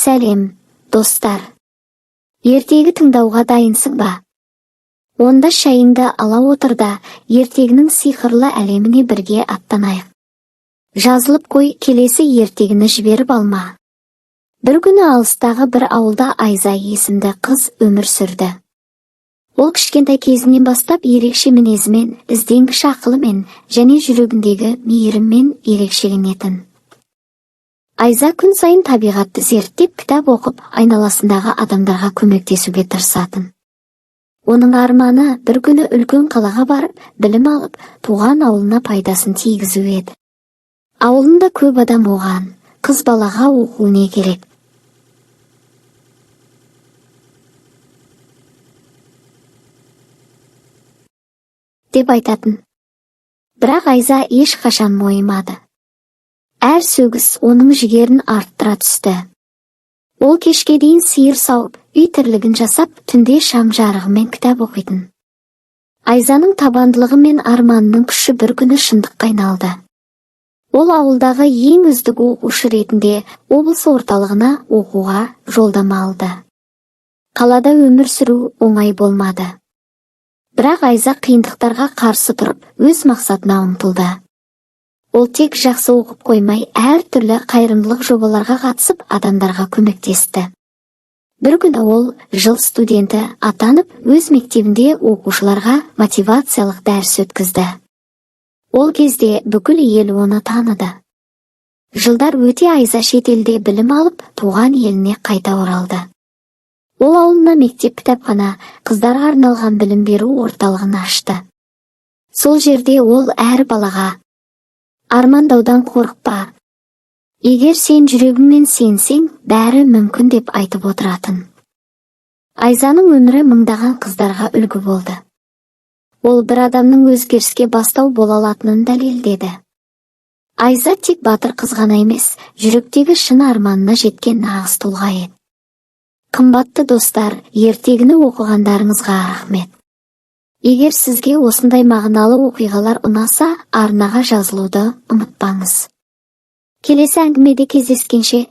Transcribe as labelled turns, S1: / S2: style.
S1: Сәлем, достар! Ертегі тыңдауға дайынсың ба? Онда шайыңды ала отыр да, ертегінің сиқырлы әлеміне бірге аттанайық. Жазылып қой, келесі ертегіні жіберіп алма. Бір күні алыстағы бір ауылда Айза есімді қыз өмір сүрді. Ол кішкентай кезінен бастап ерекше мінезімен, ізденгіш ақылымен және жүрегіндегі мейіріммен ерекшеленетін. Айза күн сайын табиғатты зерттеп, кітап оқып, айналасындағы адамдарға көмектесуге тырысатын. Оның арманы бір күні үлкен қалаға барып, білім алып, туған ауылына пайдасын тигізу еді. Ауылында көп адам оған: «Қыз балаға оқу не керек?» деп айтатын. Бірақ Айза ешқашан мойымады. Әр сөгіс оның жігерін арттыра түсті. Ол кешке дейін сиыр сауып, үй тірлігін жасап, түнде шам жарығымен кітап оқитын. Айзаның табандылығы мен арманының күші бір күні шындыққа айналды. Ол ауылдағы ең үздік оқушы ретінде облыс орталығына оқуға жолдама алды. Қалада өмір сүру оңай болмады. Бірақ Айза қиындықтарға қарсы тұрып, өз мақсатына ұмтылды. Ол тек жақсы оқып қоймай, әр түрлі қайырымдылық жобаларға қатысып, адамдарға көмектесті. Бір күні ол жыл студенті атанып, өз мектебінде оқушыларға мотивациялық дәріс өткізді. Ол кезде бүкіл ел оны таныды. Жылдар өте Айза шетелде білім алып, туған еліне қайта оралды. Ол ауылына мектеп, кітапхана, қыздарға арналған білім беру орталығын ашты. Сол жерде ол әр балаға: «Армандаудан қорықпа. Егер сен жүрегіңмен сенсең, бәрі мүмкін», – деп айтып отыратын. Айзаның өмірі мыңдаған қыздарға үлгі болды. Ол бір адамның өзгеріске бастау бола алатынын дәлелдеді. Айза тек батыр қыз ғана емес, жүректегі шын арманына жеткен нағыз тұлға еді. Қымбатты достар, ертегіні оқығандарыңызға рахмет. Егер сізге осындай мағыналы оқиғалар ұнаса, арнаға жазылуды ұмытпаңыз. Келесі әңгімеде кездескенше.